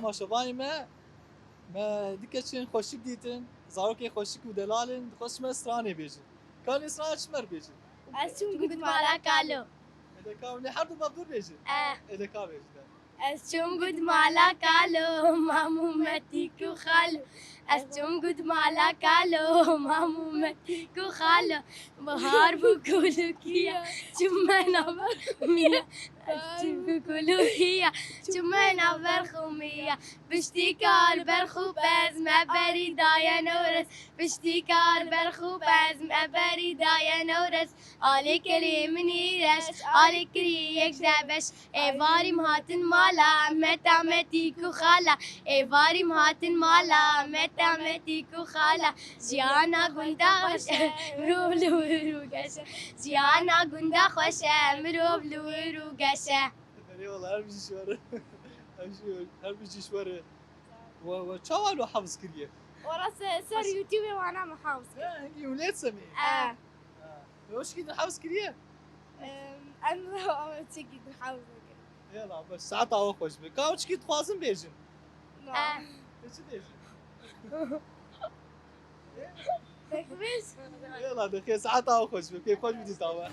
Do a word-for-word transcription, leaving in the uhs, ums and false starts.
Şevayê me, me dikeçin xweşik dîtin, zarokê xweşik û delal in, dixwest me stranê bêjin. Kanê strana çi me re bêjin? Ez çûm gund mala kalo. Êdeka, lê her du bavdûr bêjin. Eh. Êdeka bêjin. Ez çûm gund mala kalo, mamû metîk û xalo. Ez çûm gund mala kalo, mamû metîk û xalo. Bahar bû kulukiya, çûme nava miya. Ez çûm bû kulukiya, çûme nava berxumiya. Piştî kar berxu pez me berî daye Newrez. Piştî kar berxu pez me berî daye Newrez. Alê kelê minî reş, alê kirî yek de beş. Êvarîm hatin mala, meta metîk û xala. Êvarîm hatin mala, meta metîk û xala. Jiyana gunda xweş e, mirov li wir û geş e. Jiyana gunda xweş e, mirov li wir û geş e. Eyvallah, her bijî ji we re. Her bijî, her bijî ji we re. We, we çawa lo hafız kiriye? Ora ser, ser YouTube wana mi hafız kir. Ha, hingî hûn lê semî. Eh. We çikî din hafız kiriye? Em ama çekî din hafız kir. Yala, baş, saeta we xweş be. Ka çikî dixwazin bêjin. Eh. Te çi bêjin? Pek biz. Yala, dixê saeta we xweş be. Kêf xweş bidî tawa.